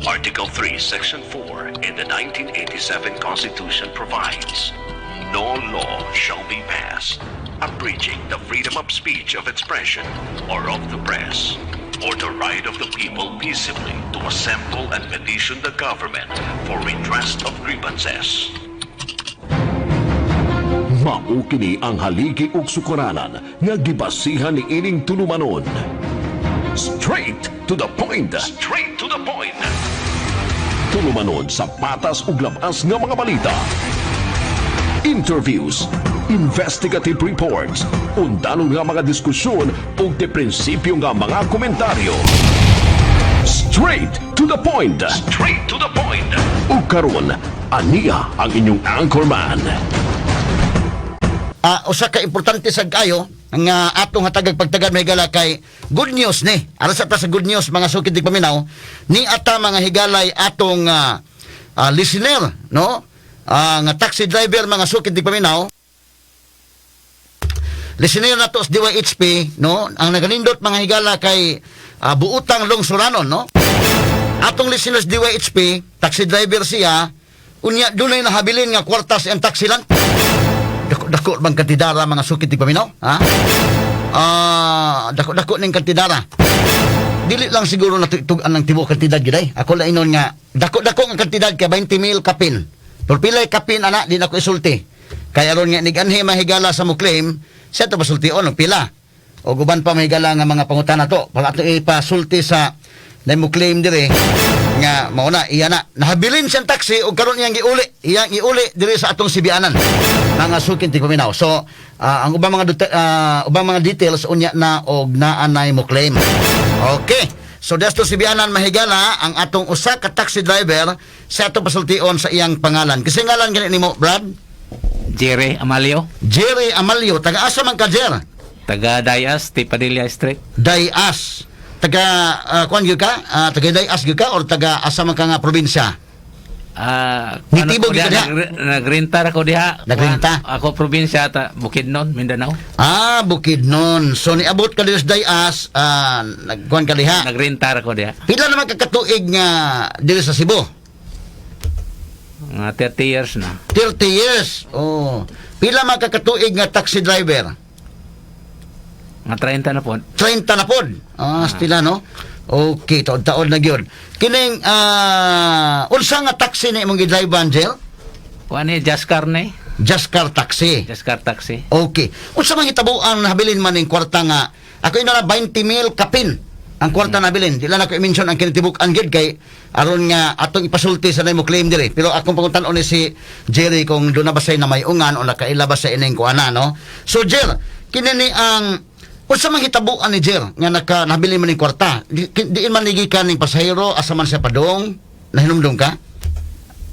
Article 3, Section 4 in the 1987 Constitution provides, "No law shall be passed abridging the freedom of speech, of expression, or of the press, or the right of the people peaceably to assemble and petition the government for redress of grievances." Mao kini ang haligi ug sukaranan nga gibasihan ni ining tulumanon. Straight to the point. Straight to the point. Tulumanon sa patas ug labas nga mga balita. Interviews, investigative reports, undanon nga mga diskusyon ug de prinsipyo nga mga komentaryo. Straight to the point. Straight to the point. Ug karon, aniya ang inyong anchorman. Usa ka importante sad kayo nga atong hatagag pagtagad, mga higala, kay good news ni. Ara sa ta sa good news, mga sukid paminaw ni ata, mga higalay, atong listener, no, nga taxi driver, mga sukid paminaw, listener nato sa DYHP, no. Ang naganindot, mga higala, kay buutang lungsuranon, no. Atong listeners DYHP, taxi driver siya. Unya dunay nahabilin nga kwarta sa iyang taxi lang. Dako dako bang kantidara, mga sukid paminaw, ha? Dako dako ning kantidara. Dili lang siguro na tug-an ng tibuok kantidad gid ay. Ako lang inon nga dako dako nga kantidad kay 20 mil kapin. Pero pilay kapin ana, di na ko isulti. Kay aron nga niganhi mahigala sa mo claim, sa to pasultion og pila. O guban pa, mahigala, nga mga pangutana to para ato ipasulti sa na mo claim dire nga mao na iya na nahabilin siyang taxi ug karon iyang giuli dire sa atong Sibianan, mga sukin tigpaminaw. So ang ubang mga details unya na og naanay mo claim. Okay. So desto Sibianan, mahigala, ang atong usa ka taxi driver sa atong pasultion sa iyang pangalan. Kasi ngalan gani nimo, Brad? Jerry Amalio. Jerry Amalio. Taga asa man ka, Jer? Taga Dayas, T. Padilla Street. Dayas. Taga kuan gyud ka? Taga Dayas gyud ka or taga asa man ka nga probinsya? Ano Nitibo ko diha, gyud ka diha? Nagrenta ra ko diha. Nagrenta? Kuan, ako probinsya ta Bukidnon, Mindanao. Ah, Bukidnon. So niabot ka diri sa Dayas, nagkuan ka diha. Nagrenta ra ko diha. Pila naman ka katuig nga diri sa Cebu? Mga 30 years na. 30 years. Oh. Pila man ka katuig nga taxi driver? Mga 30 na po. 30 na pod. Ah, stila, no? Okay, taon-taon na gyud. Kining unsa nga taxi na imong gi-drive, Angel? Kuan ni Just Car ni. Just Car Taxi. Just Car Taxi. Okay. Unsa man hitabuan habilin man ning kwarta nga ako ina na 20 mil kapin ang kwarta na nabilin? Di lang ako i-mention ang kinitibuk-an gyud kay aron nga atong ipasulti sa nimo claim diri. Pero akong pangutan-on ni si Jerry kung doon na ba say namayungan o nakaila ba sa ining kuana, no. So Jer, kini ni ang unsa man hitabuan ni Jer nga naka nabilin man ning kwarta? Diin man ni gikan ning pasahero, asa man siya padung? Nahinumdum ka?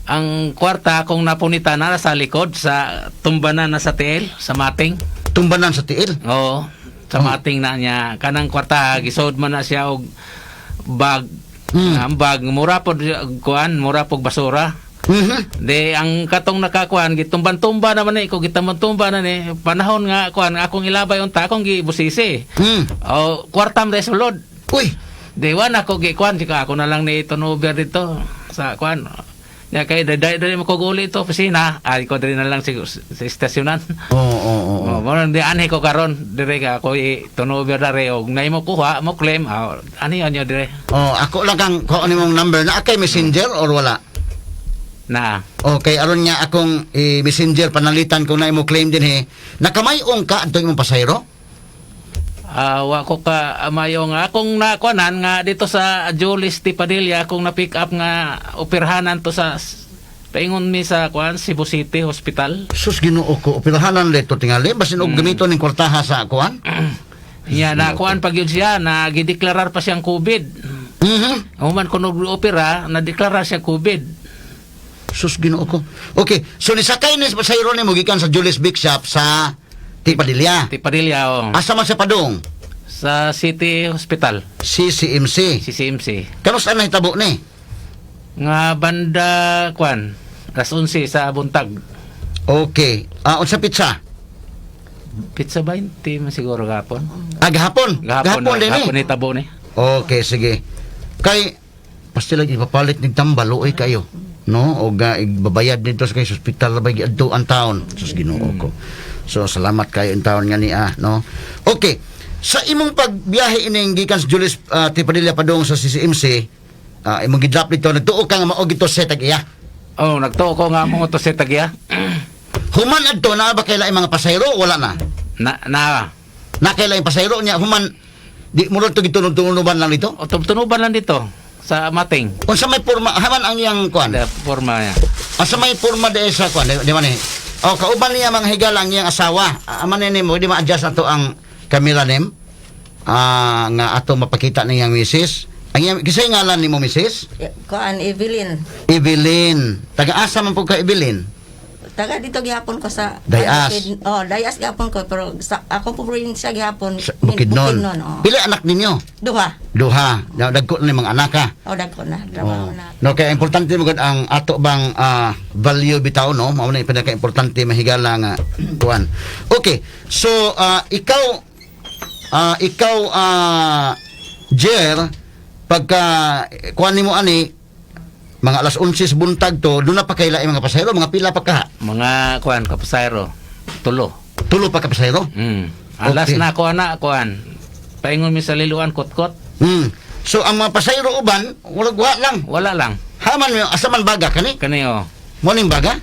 Ang kwarta akong napunitan na sa likod sa tumbanan na sa tiil, sa mating. Tumbanan sa tiil. Oo. Sa mating na niya kanang kwarta gisod man na siya og bag. Ang bag mura pod kuan, mura pog basura. Di ang katong nakakuan gitumban-tumba naman ni ko, gitumban-tumba na ni panahon nga kuan akong ilabay unta akong gibusisi. O kwarta man sulod. Uy, Di wa na ko gikuan ka, ako na lang ni turnover dito sa kuan. Ya kay dai dai mo ko guli ito opisina, ay ko diri na lang sa istasyonan. Oo. Oh, mo di anhi ko karon dire ka ako i turnover dare og nay mo kuha mo claim, ani anyo dire. Oh, ako lang kang kung ano mong number na kay Messenger or wala? Na. Okay, aron nga akong i-messenger panalitan kung na mo claim din he. Nakamayong ka adto imong pasahero? Wa ko ka amayo nga akong nakuanan nga dito sa Julis T. Padilla akong na pick up nga operahanan to sa paingon mi sa kuan Cebu City Hospital. Sus, Ginoo ko, operahanan leto tingali basin og gamito ning kwartaha sa kuan. Nya na kuan pag yun siya na gideklarar pa siyang COVID. Human kuno opera na deklarar siya COVID. Sus, Ginoo ko. Okay, so nisakay ni sa pasahero nimo gikan sa Julius Big Shop sa T. Padilla. T. Padilla, oh. Asa man sa padung? Sa City Hospital. CCMC. CCMC. Kanus-a nahitabo ni? Nga banda kuan alas 11 sa buntag. Okay. Ah, unsa petsa? Petsa 20 man siguro gapon. Ah, gahapon. Gahapon, Gahapon din eh. Gahapon ni tabo ni. Okay, sige. Kay Pastilag ipapalit nig tambal, luoy kayo. No? O ga igbabayad nito sa kay sa ospital ba giadto ang taon. Sus, Ginoo ko. So salamat kayo in taon nga niya, no? Okay. Sa imong pagbiyahe ining gikan sa Julius T. Padilla padung sa CCMC, imong gidrop dito, nagtuo ka nga mao gito sa tag iya. Oh, nagtuo ko nga mo to sa tagya. Human adto na ba kay laing mga pasahero, wala na? Na na. Na kay laing pasahero niya human di mo to gitunog-tunuban lang dito. O tunuban lang dito sa Mating. Unsa may porma haman ang iyang kuan? The forma niya. Asa may porma de sa kuan, di ba ni? O kauban niya mga higala ang iyang asawa. Ama ni nimo di ma-adjust ato ang camera nim. Nga ato mapakita niyang misis. Ang iyang kisay ngalan nimo, misis? Kuan, Evelyn. Evelyn. Taga-asa man po ka, Evelyn? Taga dito gihapon ko sa Dayas. Oh, Dayas gihapon ko, pero sa akong probinsya gihapon Sa Bukidnon. Bukidnon, oh. Pila anak ninyo? Duha. Duha. Dagko na ni mga anak ka. Oh, dagko na. Trabaho Oh. na. No, kaya importante mo gud ang ato bang value bitaw, no. Mao na pinaka importante, mahigala nga kuan. Okay. So ikaw, Jer, pagka kuan nimo ani mga alas 11 sa buntag to, doon na pa kaila mga pasahero, mga pila pa ka? Mga kuan kapasayro. Tulo. Tulo pa ka pasahero? Alas Okay. na ko ana kuan. Paingon mi sa liluan kotkot. So ang mga pasahero uban, wala wa lang. Wala lang. Haman mo asa man baga kani? Kani oh. Mo ning baga?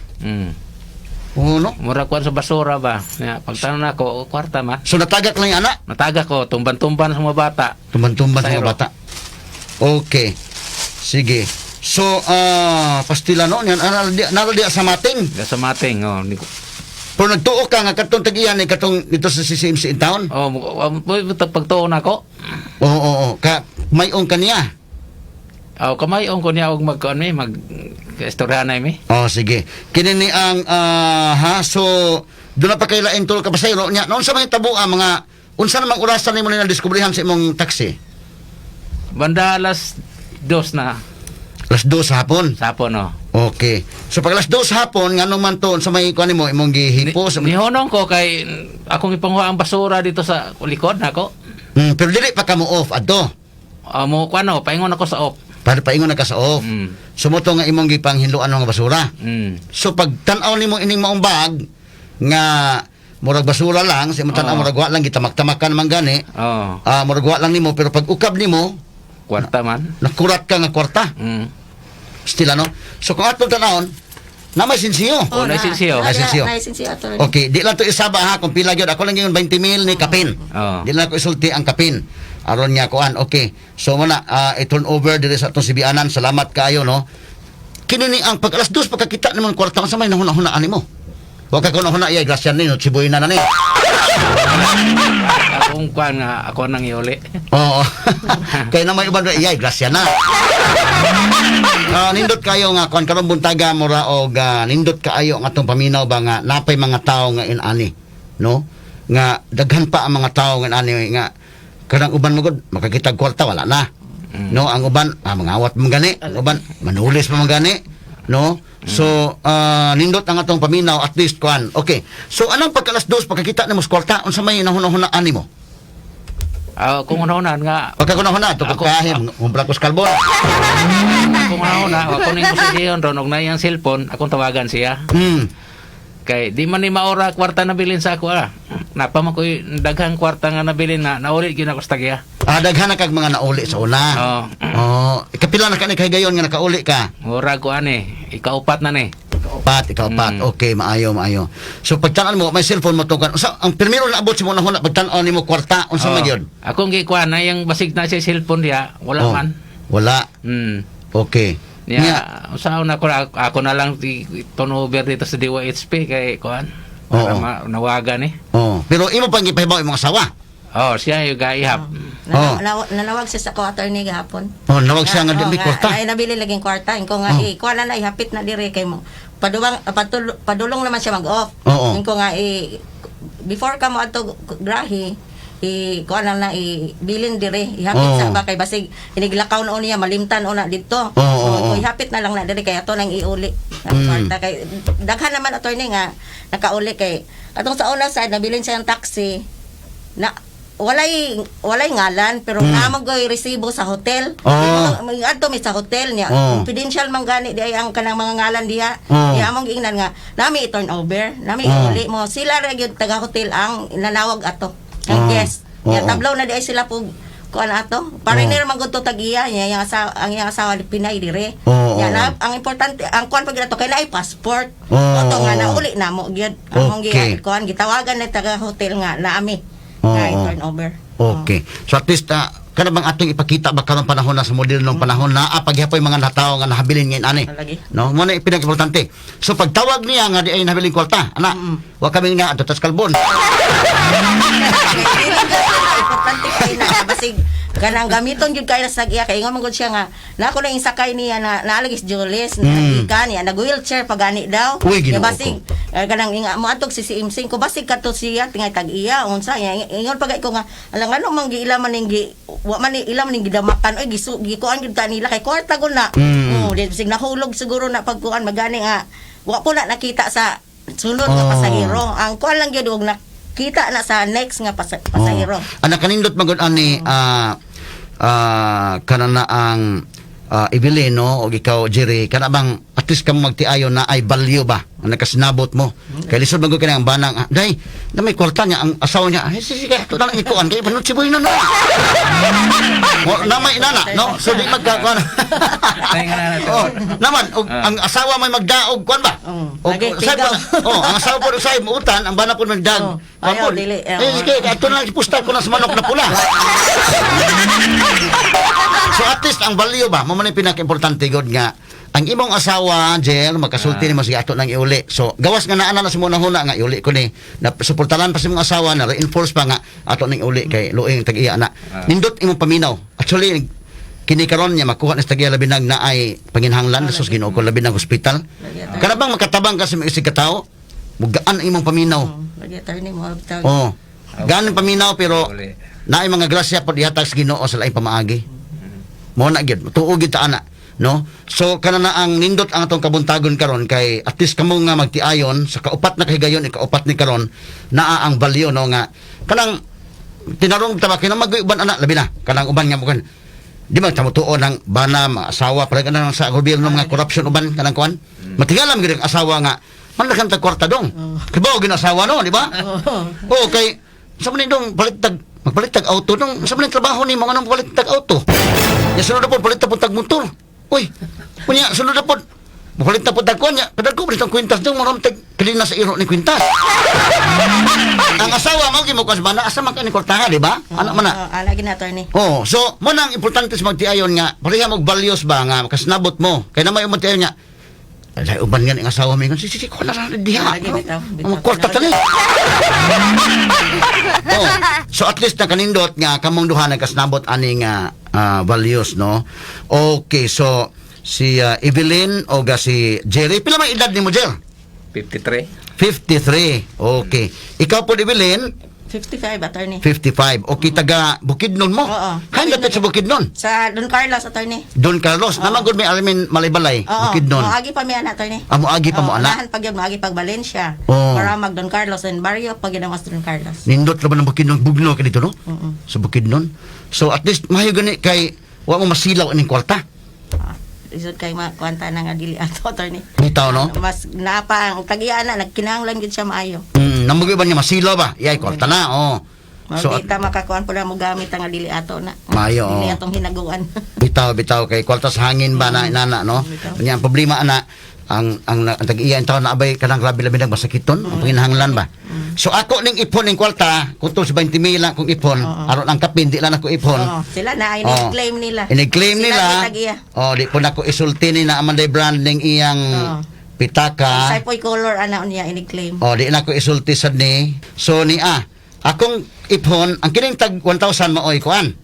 Oo, no. Mura kuan sa basura ba. Ya, pagtanong nako, kwarta ma. So natagak lang yung anak. Nataga ko tumban-tumban sa mga bata. Tumban-tumban sa mga Sayro. bata. Okay. Sige. So, pastila no, yan, nara di sa Mating. Sa Mating oh. Pero nagtuo ka nga katong tagiyan ni katong dito sa CCMC in town. Oh, pagtuo nako. Oo. Ka mayong kaniya. Oh, kamayon ko niya og magkuan mi, mag istorya na mi. Oh, sige. Kini ni ang ha, so doon na pa kay lain tulo ka pasayro niya. Noon sa mga tabo ang mga unsa namang orasan nimo na diskubrihan sa imong taxi? Banda alas 2 na Alas 2 sa hapon. sa hapon oh. Okay. So pag alas 2 sa hapon ngano man to sa may kuan nimo imong gihipos? Nihonong ko kay akong ipanguha ang basura dito sa likod nako. Pero dili pa ka mo off adto. Mo kuan oh, paingon ako sa off. Para paingon na ka sa off. Sumuto nga imong gipanghinluan mga basura. So pag tan-aw nimo ining maong bag nga murag basura lang, sa imong tan-aw Oo. murag wa lang gitamak-tamakan man gani. Oh, Murag wa lang nimo, pero pag ukab nimo kwarta man. nakurat ka nga kwarta. Still ano? So kung atong tan-awon, na may sinsiyo. Oh, naisinsiyo. Naisinsiyo. Naisinsiyo ato. Okay, di lang to isaba ha kung pila gyud. Ako lang yung 20 mil ni kapin. Oo. Di lang ko isulti ang kapin. Aron nga kuan. Okay. So muna i-turn over diri sa atong sibianan. Salamat kaayo, no. Kini ni ang pag alas 2 pagkakita nimo ng kwarta, unsa may nahuna-hunaan nimo? Wa ka kuno huna iya grasya ni no siboy na na ni. Akong kuan nga ako nang iuli. Oo. Kay na may uban iya grasya na. Nindot kayo nga kuan karon buntaga mura og nindot kaayo ang atong paminaw ba nga napay mga tawo nga inani, no? Nga daghan pa ang mga tawo nga inani nga kanang uban mo gud makakita og kwarta wala na. No, ang uban mangawat man gani, ang uban manulis pa man gani, no? So nindot ang atong paminaw at least kuan. Okay. So anong pagka alas 2 pagkakita nimo sa kwarta, unsa may nahuna-hunaan nimo? Kung una-una nga Pagka kuna-huna to pagkahe, umpra ko sa kalbon. Kung una-una ako ning position ron og naay ang cellphone, akong tawagan siya. Kay di man ni maora kwarta nabilin sa ako ah. Napa man ko'y daghang kwarta nga nabilin na nauli gyud ako sa tagya. Daghan na kag mga nauli sa una. Oo. Oh, kapila na ka ni kahigayon nga nakauli ka? Mura ko ani, ikaupat na ni. Pat, ikaw pat. Okay, maayo, maayo. So pagtan-an mo, may cellphone mo tukan. Unsa ang primero na abot sa mo na pagtan-an nimo kwarta, unsa man Oo. gyud? Akong gikuan na yung basig na siya cellphone diya, wala Oh, man. wala. Okay. Niya, Nya, usaon ako, ako na lang turnover dito sa DYHP kay kuan. Para Oo. nawagan eh. Oh, pero imo pang gipahibaw imong asawa? Oh, siya yung gaihap. Oh. Nanawag siya sa ko attorney gahapon. Oh, nawag siya nga Oh, di kwarta. Ay nabili laging kwarta. Inko nga Oh. kuha na na ihapit na dire kay mo. Paduwang padulong naman siya mag-off. Oo. Inko nga before ka mo adto grahe, i kuha na lang i bilin dire ihapit Oo. sa ba kay basig iniglakaw noon niya malimtan una didto. Oo, oo, oo. Ihapit na lang na dire kay ato nang iuli ang kwarta kay daghan naman attorney nga nakauli kay atong sa una side nabilin siya ng taxi na. walay walay ngalan pero mm. Goy resibo sa hotel. Adto mi sa hotel niya. Confidential man gani di ay ang kanang mga ngalan diha. Niya among giingnan nga nami i-turn over, nami iuli mo. Sila ra gyud taga hotel ang nanawag ato. Ang guest. Niya tablaw na di ay sila pug kuan ato. Foreigner man gud to tag-iya niya yang asawa, ang iyang asawa Pinay dire. Niya na, ang importante ang kuan pag ato kay naay passport. Oto nga nauli na mo gyud. Among kuan gitawagan na taga hotel nga naami nga i-turn over. Okay. So at least kana bang atong ipakita ba karong panahon na sa modernong panahon na paghapoy mga natawo nga nahabilin ngayon ani. Lagi. No, mo na pinaka-importante. So pagtawag niya nga di ay nahabilin kwarta, ana. Wa kami nga adto tas kalbon. Dili ka importante kay na basig kanang gamiton gyud kay sa iya kay ingon man gud siya nga na ako na yung sakay niya na naalagis Julius na gikan niya nag wheelchair pa gani daw. Uy, Ginoo Kay basig kanang inga mo atog si CMC ko basig kadto siya tingay tag iya unsa niya ingon pa gay ko nga alang ano man giila man ning gi wa man ni ila man ning gidamakan oy gisu gikuan gyud ta nila kay kwarta gud na. Oh, di basig nahulog siguro na pagkuan magani nga wa po na nakita sa sunod nga pasahero. Ang kuan lang gyud og nakita na sa next nga pasahero. Oh. Anak kanindot magud ani kana na ang Evelyn, no, og ikaw Jerry, kana bang at least kamo magtiayon na ay value ba ang nakasinabot mo kay lisod man gud kini ang banang day na may kwarta niya ang asawa niya ay sige ato na lang ikuan kay panot si boy na no mo na may inana, no, so di magkakuan. Ay, nga na natin. Oh, naman og ang asawa may magdaog kuan ba? Og Lagi, usay tigaw. oh, ang asawa po usay muutan, ang bana po magdag. Oh, Kuan ayaw, po. dili, ayaw. Eh, sige, ato na lang ipusta ko na sa manok na pula. So at least ang value ba, mo man ang pinaka-importante god nga ang imong asawa, Jel, magkasulti nimo sige ato nang iuli. So gawas nga naa na sa muna huna nga iuli ko ni na suportalan pa sa imong asawa na reinforce pa nga ato nang iuli kay luoy ang tag-iya na. Nindot imong paminaw. Actually kini karon niya makuha ni sa tag-iya labi nag naay panginhanglan sus Ginoo ko labi nag hospital. Kana bang makatabang ka sa mga isig ka tawo, mugaan ang imong paminaw. Lagi attorney mo bitaw. Oh. Gaan ang paminaw pero Uli. naay mga grasya pod ihatag sa Ginoo sa laing pamaagi. Mo na gyud, tuo gyud ta ana, no? So kana na ang nindot ang atong kabuntagon karon kay at least kamo nga magtiayon sa kaupat na kahigayon ikaupat ni karon naa ang value, no, nga kanang tinarong ta ba kay mag uban ana labi na kanang uban nga mukan di man tamo tuon ang bana mga asawa para kanang sa gobyerno mga corruption uban kanang kuan matigalam gyud ang asawa nga man tag kwarta dong kibaw gyud ang asawa, no, di ba? Oh, kay sa man dong palit tag magpalit tag auto dong sa man trabaho nimo nganong palit tag auto. Ya sunod na po palit na po tag motor. Uy, unya sunod na po palit na po tag kuan nya. Kadagko palit ang kwintas dong marom tag klina sa iro ni kwintas. Ang asawa mo gimo kas bana asa man ka ni kwartaha, di ba? Ano man na? Oh, lagi na attorney. Oh, so mo nang importante sa magtiayon nga pareha mo values ba nga makasnabot mo. Kay na may magtiayon nga ay, uban nga ang asawa mo ingon, sige, sige, kuha na lang diha. Lagi, bitaw, bitaw. Ang kwarta tali. Oh. So at least nakanindot nga kamong duha nagkasnabot ani nga values, no? Okay, so si Evelyn o ga si Jerry, pila may edad nimo, Jer? 53. 53. Okay. Ikaw po, Evelyn, 55 attorney. 55. Okay, taga Bukidnon mo. Oo. Hay, lapit sa Bukidnon. Sa Don Carlos attorney. Don Carlos, naman gud may alamin Malaybalay, Oo. Bukidnon. Moagi pa mi ana attorney. Ah, moagi pa mo Oo, ana. Unahan pag yun, moagi pag Valencia. Oo. Para mag Don Carlos and barrio pag yun ang mas Don Carlos. Nindot ra ba ng Bukidnon bugno ka dito, no? Sa Bukidnon. So at least mayo gani kay wa mo masilaw ining kwarta. Ah, isod kay makuanta na nga dili ato attorney. Bitaw, no? Mas napa ang tagiya na nagkinahanglan gyud siya maayo. Namugoy ba niya masilaw ba? Yay, kwarta na, oh. So, So di ta makakuan pula mo gamit ang dili ato na. Maayo, Dili oo. atong hinaguan. Bitaw bitaw kay kwarta sa hangin ba na inana, no? Bitaw. Unya ang problema ana ang tag-iya ang taon na abay kanang grabe labi nang masakiton ang panginahanglan ba. So ako ning ipon ning kwarta kutob sa 20 mil lang kong ipon aron ang kapin di lang ako ipon. Oo, sila na Oh. ini-claim nila. Ini-claim Sila nila. di tag-iya. Oh, di po nako isulti ni na Amanday brand ning iyang pitaka. Sa po'y color ana niya ini-claim. Oh, di na ko isulti sad ni. So ni akong ipon ang kining tag 1,000 maoy kuan.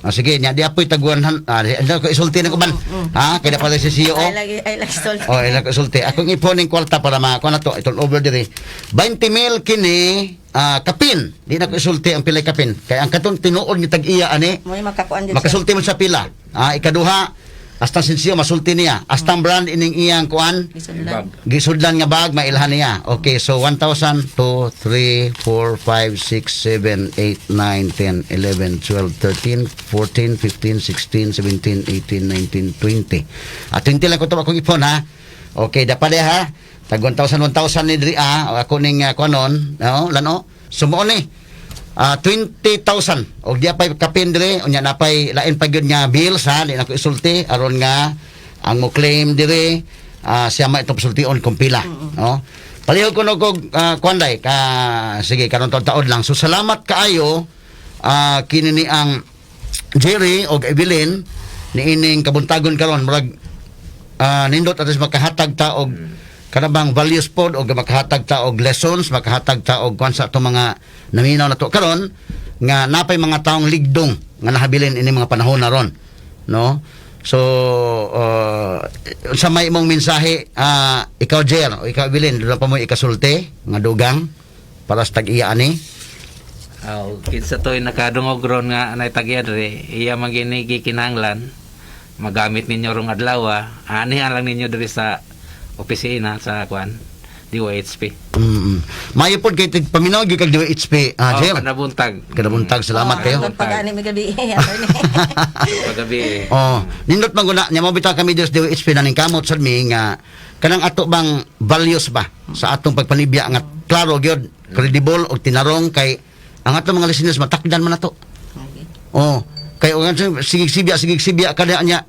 Ah, sige, nya di apoy tag 100, di na ko isulti ng uban. Ha, kay dapat si CEO. Ay lagi sulti. Oh, ila ko isulti. Akong ipon ning kwarta para makuha na to, itong over diri. 20 mil kini kapin. Di na ko isulti ang pilay kapin. Kay ang katong tinuod ni tag-iya ani, Mo makakuan din siya. makasulti mo sa pila. Ah, ikaduha, Hasta sinsiyo masulti niya. Hasta brand ining iyang kuan. Gisudlan. Gisudlan nga bag mailhan niya. Okay, so 1,000, 2, 3, 4, 5, 6, 7, 8, 9, 10, 11, 12, 13, 14, 15, 16, 17, 18, 19, 20. At 20 lang ko ito akong ipon ha. Okay, dapat ha. Tag 1,000, 1,000 ni diri ah. O, ako ning kuanon, no, lano. Sumuon ni. 20,000. Og diya pa'y kapin diri, unya na pa'y lain pa gyud nga bills ha, di na ko isulti aron nga ang mo claim diri siya ma itong sultion kung pila, no? Palihog ko no kog kuan day ka sige karon taod lang. So salamat kaayo kini ni ang Jerry og Evelyn niining kabuntagon karon murag nindot atos makahatag ta og kanabang values pod og makahatag ta og lessons, makahatag ta og kuan sa atong mga naminaw na to karon nga napay mga taong ligdong nga nahabilin ini mga panahon na ron, no? So sa may imong mensahe ikaw Jer o ikaw Evelyn, doon pa mo ikasulti nga dugang para sa tag-iya ani. Aw, kinsa to'y nakadungog ron nga anay tagya diri, iya man gini gikinahanglan magamit ninyo rong adlaw, anihan lang ninyo diri sa opisina sa kuan DYHP. Maayo pod kay tig paminaw gyud kag DHP Oh, Jer. kanabuntag. Kanabuntag, salamat Oh, kayo. Pag ani mi gabi. Attorney. Pagabi. Oh, nindot man guna nya mo bitaw kami Dios DHP na ning kamot sad mi nga kanang ato bang values ba sa atong pagpanibya nga klaro gyud, credible og tinarong kay ang atong mga listeners matakdan man ato. Okay. Oh, kay og sige sibya sige sibya kada nya.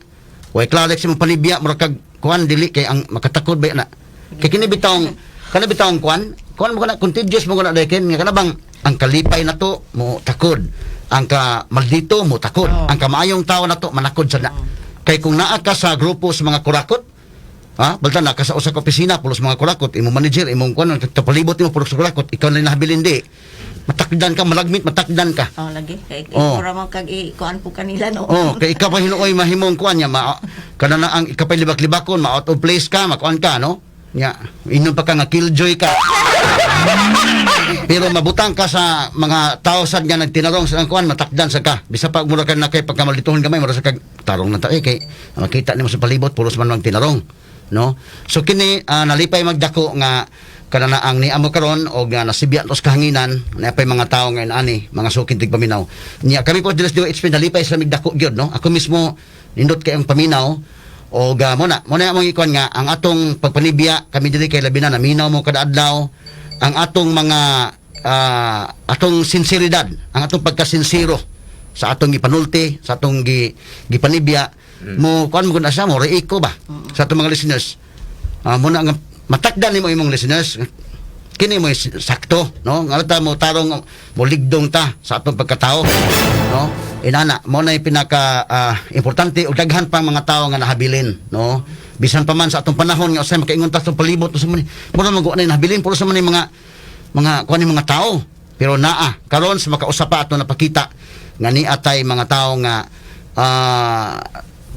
Way klaro sa imong panibya mura kag kuan dili kay ang makatakod ba na. Kay kini bitawng kana bitawng kuan, kuan mo kana contagious mo kana ken nga kana bang ang kalipay na to mo takod. Ang ka maldito mo takod. Oh. Ang kamaayong tao na to manakod sa na. Kay kung naa ka sa grupo sa mga kurakot, ha, balta na ka sa usa ka opisina pulos mga kurakot, imong manager, imong kuan kapalibot nimo pulos kurakot, ikaw na nahabilin di. Matakdan ka, malagmit, matakdan ka. Oh, lagi. Kay Oh. mura mo kag i-kuan po kanila no. Oh, kay ikaw pa hinuoy mahimong kuan niya ma kana na ang ikaw pa libak-libakon, ma out of place ka, makuan ka, no? Nya, inom pa ka nga killjoy ka. Pero mabutang ka sa mga tao sad nga nagtinarong sa kuan, matakdan sa ka. Bisa pa mura ka na kay pagkamalituhon gamay, mura sa kag tarong na ta eh kay makita nimo sa palibot pulos man mang tinarong, no? So kini nalipay magdako nga kana na ang niamo karon og nga nasibya tos kahanginan na pay mga tawo ngayon ani mga sukin tig paminaw niya kami po diles DOHP nalipay sa migdako gyud, no? Ako mismo nindot kay ang paminaw og mo na among ikuan nga ang atong pagpanibya kami diri kay labi na naminaw mo kada adlaw ang atong mga atong sinseridad, ang atong pagkasinsero sa atong gipanulti, sa atong gipanibya mo kuan mo kun asa mo reiko ba sa atong mga listeners. Mo na nga matakdan nimo imong listeners kini mo sakto, no? Nga ta mo tarong mo ligdong ta sa atong pagkatao, no? Inana mo na yung pinaka importante ug daghan pang mga tawo nga nahabilin, no? Bisan pa man sa atong panahon nga usay makaingon ta sa palibot sa man mo na mag na nahabilin puro sa man mga kuan ni mga tao, pero naa karon sa makausap pa ato napakita nga niatay mga tao nga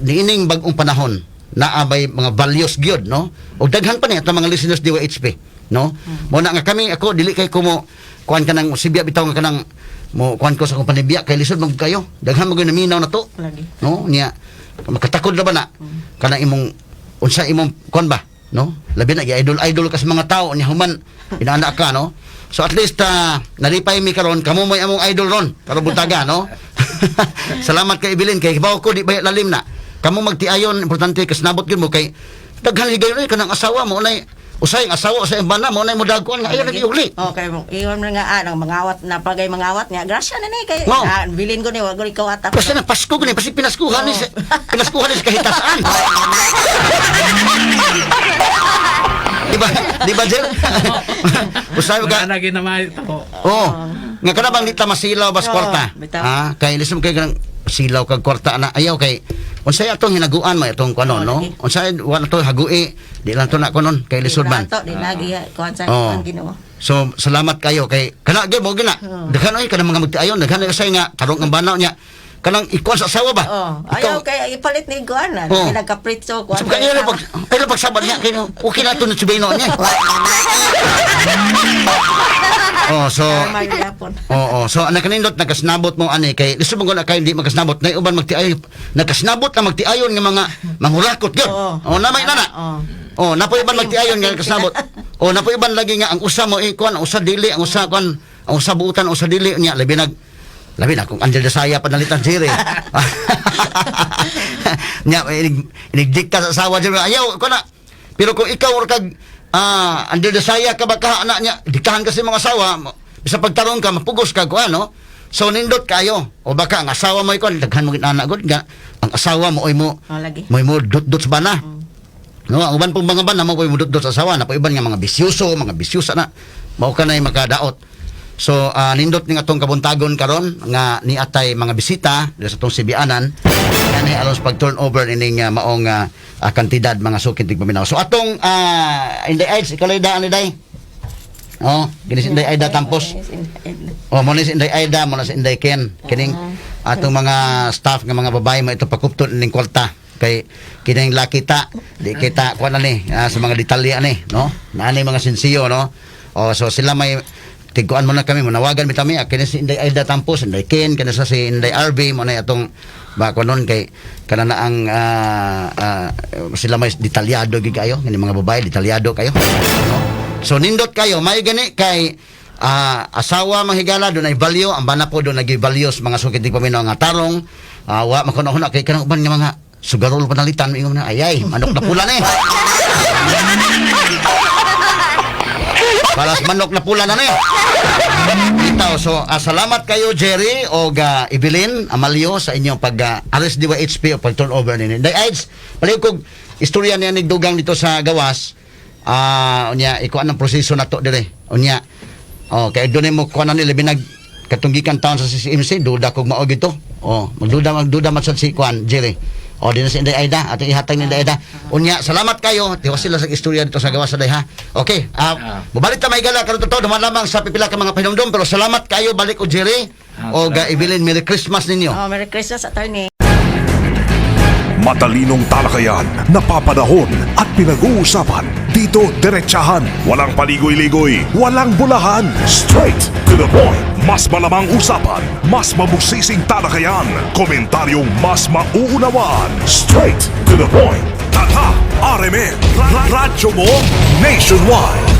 niining bag-ong panahon naa bay mga values gyud, no? Og daghan pa ni atong mga listeners DYHP, no? Mo na nga kami ako dili kay kumo kuan kanang sibya bitaw nga kanang mo kuan ko sa akong panibya kay lisod mag kayo daghan mo gyud naminaw na to, Lagi. no? Niya makatakod na ba na kanang imong unsa imong kuan ba, no? Labi na idol idol ka sa mga tao niya human inaana ka, no? So at least nalipay mi karon kamo may among idol ron karon buntaga, no? Salamat kay Evelyn kay hibaw ko di ba lalim na kamo magtiayon importante kasnabot gyud mo kay daghan higayon eh, kanang asawa mo nay usay ang asawa usay ang bana mo nay mo dagkuan nga ayon lagi uli. Okay mo. Iwan mo nga nang mangawat na pagay mangawat niya. Grasya na ni kay Oh. bilin ko ni wa ko ikaw ata. Kasi na Pasko gani pasi pinaskuhan ni pinaskuhan ni sa kahitasan. Di ba Jer? Usay ka. Wala na ginamay ito. Oh, nga kana bang di ta masilaw bas Oo, kwarta? bitaw. Ha, kay lisod kay kanang silaw kag kwarta na ayaw kay unsay atong hinaguan mo itong kuno, Oo, no? lagi. Unsay wa na to hagui, di lang to na kunon kay lisod man. Ato di lagi kuan sa Oo. kuan Ginoo. So salamat kayo kay kana gyud mo gina. Oo. Daghan oy kanang mga magtiayon, daghan oy usay nga tarong ang banaw niya. Kanang ikuan sa asawa ba? Oh, ayaw kay ipalit ni kuan na. Oo. Nagkapritso kuan. So, kaya lang pag kaya pagsabad niya kay okay na to na subino niya. Oh, so Karma gyapon. Oo, so nakanindot nagkasnabot mo ani kay lisod mo na kay hindi magkasnabot nay uban magtiayon, nagkasnabot na magtiayon nga mga mangurakot gyud. Oo. Oh, namay na na. Oo. Oh, napoy uban Atim, magtiayon nga atim nagkasnabot. Oh, napoy uban lagi nga ang usa mo eh, kuan, ang usa dili, ang usa kuan, ang usa buutan, ang usa dili niya labi na kung Angel Desaya panalitan sire. Nya inig dikta sa asawa diri, ayaw ko na. Pero kung ikaw or kag Angel Desaya ka ba ka anak niya, diktahan kasi mga asawa, bisa pagtarong ka mapugos ka kuan, no? So nindot kayo. O baka ang asawa mo ikaw daghan mo gid anak gud nga ang asawa mo oy mo Oh, lagi. mo dut-dut sa bana. No, ang uban pong mga bana mo mo dut-dut sa asawa na po iban nga mga bisyoso, mga bisyosa na mao ka na makadaot. So nindot ning atong kabuntagon karon nga ni atay mga bisita diri sa atong Sibianan kani aron sa pag turnover ining maong kantidad, mga suking tigpaminaw. So atong Inday Aids, ikaw lang daan ni Day. Oh, gini si Inday Aida Tampos. Oh, mo ni si Inday Aida, mo na si Inday Ken. Kining atong mga staff nga mga babae mo ito pakupton ning kwarta kay kining laki ta di kita kuan na ni sa mga detalye ani, no, naani mga sensiyo, no. Oh, so sila may tigkuan mo na kami, manawagan mi kami, kini si Inday Aida Tampos, Inday Ken, kini sa si Inday RB mo na atong ba kunon kay kana na ang sila may detalyado gid kayo kini mga babae, detalyado kayo, no. So nindot kayo may gani kay asawa manghigala dunay value, ang bana po dunay value sa mga sukit paminaw nga tarong, wa makuna-una kay kanang uban nga mga sugarol panalitan, ingon na ayay manok na pula ni, para sa manok na pula na ni. Itaw, so salamat kayo Jerry o Evelyn Amalio sa inyong pag RSDYHP o pag turnover ninyo. Day AIDS, paliw kog istorya niya nigdugang dito sa gawas. Unya ikuan ang proseso nato dire. Unya. Oh, kay dunay mo kuan na ni labi nag katunggikan taon sa CCMC, duda kog mao gito. Oh, magduda magduda man sad si kuan Jerry. O, di na si Inday Aida at ihatag ni Inday Aida. Unya, salamat kayo. Tiwas sila sa istorya dito sa gawas sa day ha. Okay, mubalik ta may gala karon totoo duman lamang sa pipila ka mga pahinumdum, pero salamat kayo balik o Jerry o ga salamat. Evelyn, Merry Christmas ninyo. Oh, Merry Christmas, attorney. Matalinong talakayan, napapanahon at pinag-uusapan. Dito, diretsahan. Walang paligoy-ligoy, walang bulahan. Straight to the point. Mas malamang usapan, mas mabusising talakayan. Komentaryong mas mauunawaan. Straight to the point. Tatak RMN. Radyo mo nationwide.